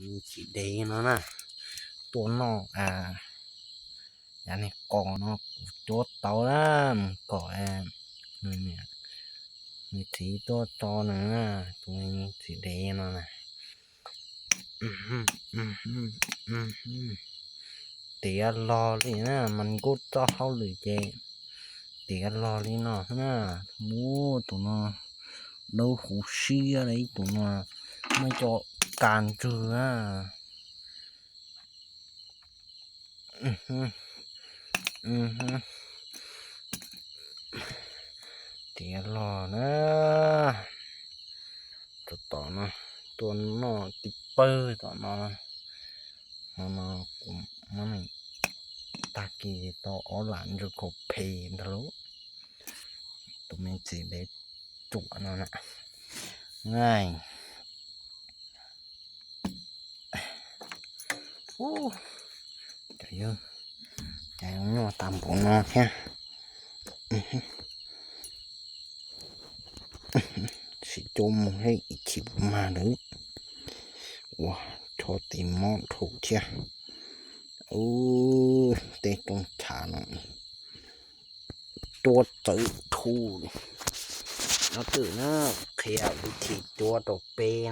Txiv dev no na, tuaj noj yav niag qos no kuv cuab tau na, mus kom nws niam nws txiv tuaj tso nws na, tus txiv dev no na. Tiav los li na, mas nkauj txoj hauj lwm ces tiav los li no na. Ub, tus no dawb huv siab li, tus no muaj cov kas ntswg na. Tiav los na, tus tom no tuaj noj tib pawg tom no. No no kuv muab nws tag kis tau ob lam ntsw khaus phem ntag lauj. Tus me txiv dev tsuam no na. Ub, cas yuav nyuaj tag npaum no thiab. Sim cuab mus seb ib chim puas mag lawm. Ua, rho tis mob dhau thiab. Ub, tej rooj chav no cuab txawv dhau li. No twb na, qhia ib chim cuab rau peb na.